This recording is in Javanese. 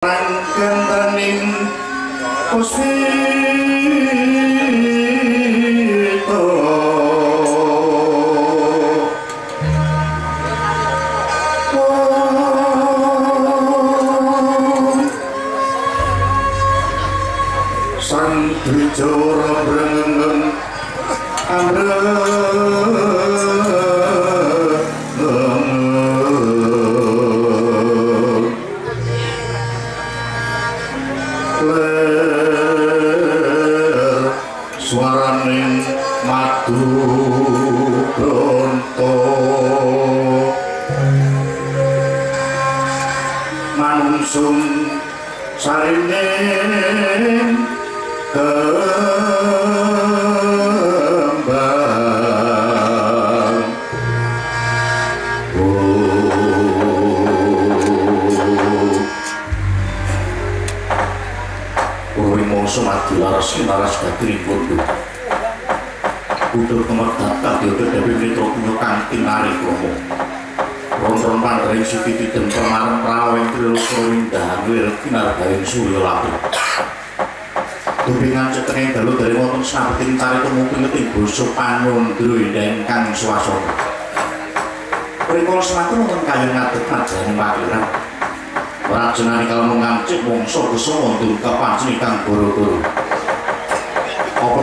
Rangkening puspita Sang Dwijara brengeng amreng ler swaraning madu bronto manungsung sarining kembang. Purwing mangsa madu laras laras gati kondo. Kudur kemerdap kadya dewi mitra punya kang tinari krama. Ron-ron pandering suci tiden permarem praweng triloka windahan wir kinargaring surya lapi. Tubingan cetenge dalu dari wonten snabeting carita mugi basa panyandra ingkang swasana. Rikala semanten wonten kayon ngadeg rajaning Pakiran. Rajenani kalmung ngancik wangsa gesa wonten kapancen ingkang gara-gara. Apa